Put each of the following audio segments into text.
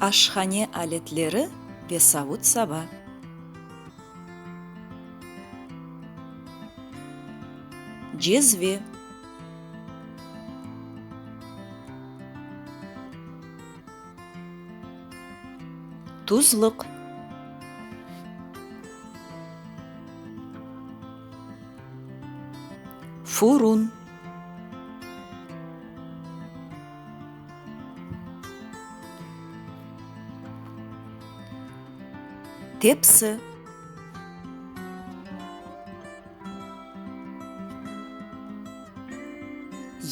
Aşhane aletleri ve savut-saba. Cezve. Tuzluq. Furun. Tepsi.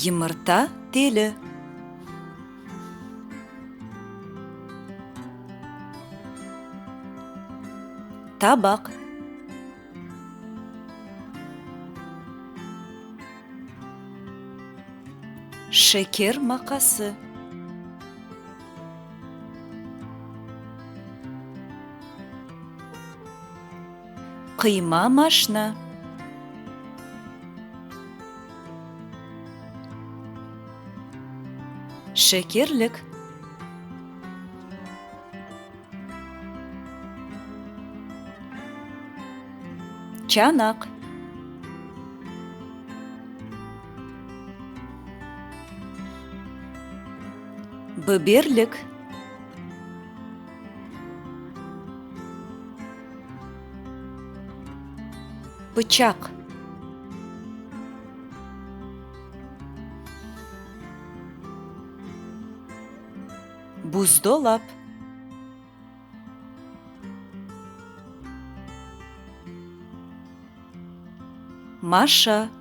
Yımırta teli. Tabaq. Şeker maqası. Qıyma maşna. Şekerlik. Çanaq. Biberlik. Pıçaq. Buzdolap. Maşa.